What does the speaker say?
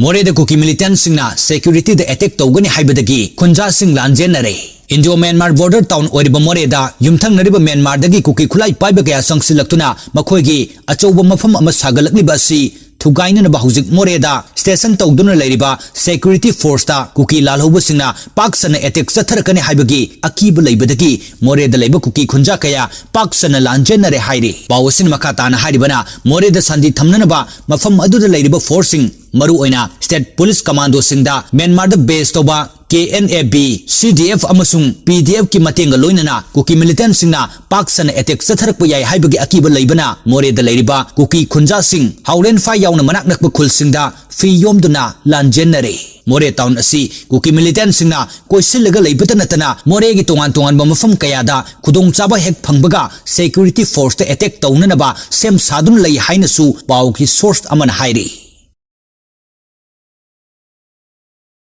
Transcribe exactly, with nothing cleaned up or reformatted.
ꯃꯣꯔꯦꯗ ꯀꯨꯀꯤ ꯃꯤꯂꯤꯇꯦꯟꯠꯁꯤꯡꯅ ꯁꯦꯀ꯭ꯌꯨꯔꯤꯇꯤꯗ ꯑꯦꯇꯦꯛ ꯇꯧꯒꯅꯤ ꯍꯥꯏꯕꯗꯒꯤ ꯈꯨꯟꯖꯥꯁꯤꯡ ꯂꯥꯟꯖꯦꯟꯅꯔꯦ꯫ ꯏꯟꯗꯤꯌꯣ ꯃ꯭ꯌꯥꯟꯃꯥꯔ ꯕꯣꯔꯗꯔ ꯇꯥꯎꯟ ꯑꯣꯏꯔꯤꯕ ꯃꯣꯔꯦꯗ ꯌꯨꯝꯊꯪꯅꯔꯤꯕ ꯃ꯭ꯌꯥꯟꯃꯥꯔꯗꯒꯤ ꯀꯨꯀꯤ ꯈꯨꯠꯂꯥꯏ ꯄꯥꯏꯕ ꯀꯌꯥ ꯆꯪꯁꯤꯜꯂꯛꯇꯨꯅ ꯃꯈꯣꯏꯒꯤ ꯑꯆꯧꯕ ꯃꯐꯝ ꯑꯃ ꯁꯥꯒꯠꯂꯛꯂꯤꯕ ꯑꯁꯤ ꯊꯨꯒꯥꯏꯅꯅꯕ ꯍꯧꯖꯤꯛ ꯃꯣꯔꯦꯗ ꯁ꯭ꯇꯦꯁꯟ ꯇꯧꯗꯨꯅ ꯂꯩꯔꯤꯕ ꯁꯦꯀ꯭ꯌꯨꯔꯤꯇꯤ ꯐꯣꯔꯁꯇ ꯀꯨꯀꯤ ꯂꯥꯜꯍꯧꯕꯁꯤꯡꯅ ꯄꯥꯛ ꯁꯟꯅ ꯑꯦꯇꯦꯛ ꯆꯠꯊꯔꯛꯀꯅꯤ ꯍꯥꯏꯕꯒꯤ ꯑꯀꯤꯕ ꯂꯩꯕꯗꯒꯤ ꯃꯣꯔꯦꯗ ꯂꯩꯕ ꯀꯨꯀꯤ ꯈꯨꯟꯖꯥ ꯀꯌꯥ ꯄꯥꯛ ꯁꯟꯅ ꯂꯥꯟꯖꯦꯟꯅꯔꯦ ꯍꯥꯏꯔꯤ꯫ ꯄꯥꯎ ꯑꯁꯤꯅ ꯃꯈꯥ ꯇꯥꯅ ꯍꯥꯏꯔꯤꯕꯅ, ꯃꯣꯔꯦꯗ ꯁꯥꯟꯇꯤ ꯊꯝꯅꯅꯕ ꯃꯐꯝ ꯑꯗꯨꯗ ꯂꯩꯔꯤꯕ ꯐꯣꯔꯁꯁꯤꯡ, ꯃꯔꯨꯑꯣꯏꯅ ꯁ꯭ꯇꯦꯠ ꯄꯨꯂꯤꯁ ꯀꯃꯥꯟꯗꯣꯁꯤꯡꯗ ꯃ꯭ꯌꯥꯟꯃꯥꯔꯗ ꯕꯦꯁ ꯇꯧꯕ ꯀꯦ ꯑꯦꯟ ꯑꯦ ꯕꯤ, ꯁꯤ ꯗꯤ ꯑꯦꯐ ꯑꯃꯁꯨꯡ ꯄꯤ ꯗꯤ ꯑꯦꯐꯀꯤ ꯃꯇꯦꯡꯒ ꯂꯣꯏꯅꯅ ꯀꯨꯀꯤ ꯃꯤꯂꯤꯇꯦꯟꯠꯁꯤꯡꯅ ꯄꯥꯛ ꯁꯟꯅ ꯑꯦꯇꯦꯛ ꯆꯠꯊꯔꯛꯄ ꯌꯥꯏ ꯍꯥꯏꯕꯒꯤ ꯑꯀꯤꯕ ꯂꯩꯕꯅ ꯃꯣꯔꯦꯗ ꯂꯩꯔꯤꯕ ꯀꯨꯀꯤ ꯈꯨꯟꯖꯥꯁꯤꯡ ꯍꯥꯎꯂꯦꯟꯐꯥꯏ ꯌꯥꯎꯅ ꯃꯅꯥꯛ ꯅꯛꯄ ꯈꯨꯜꯁꯤꯡꯗ ꯐꯤ ꯌꯣꯝꯗꯨꯅ ꯂꯥꯟꯖꯦꯟꯅꯔꯦ꯫ ꯃꯣꯔꯦ ꯇꯥꯎꯟ ꯑꯁꯤ ꯀꯨꯀꯤ ꯃꯤꯂꯤꯇꯦꯟꯠꯁꯤꯡꯅ ꯀꯣꯏꯁꯤꯜꯂꯒ ꯂꯩꯕꯇ ꯅꯠꯇꯅ ꯃꯣꯔꯦꯒꯤ ꯇꯣꯉꯥꯟ ꯇꯣꯉꯥꯟꯕ ꯃꯐꯝ ꯀꯌꯥꯗ ꯈꯨꯗꯣꯡꯆꯥꯕ ꯍꯦꯛ ꯐꯪꯕꯒ ꯁꯦꯀ꯭ꯌꯨꯔꯤꯇꯤ ꯐꯣꯔꯁꯇ ꯑꯦꯇꯦꯛ ꯇꯧꯅꯅꯕ ꯁꯦꯝ ꯁꯥꯗꯨꯅ ꯂꯩ ꯍꯥꯏꯅꯁꯨ ꯄꯥꯎꯒꯤ ꯁꯣꯔꯁ ꯑꯃꯅ ꯍꯥꯏꯔꯤ꯫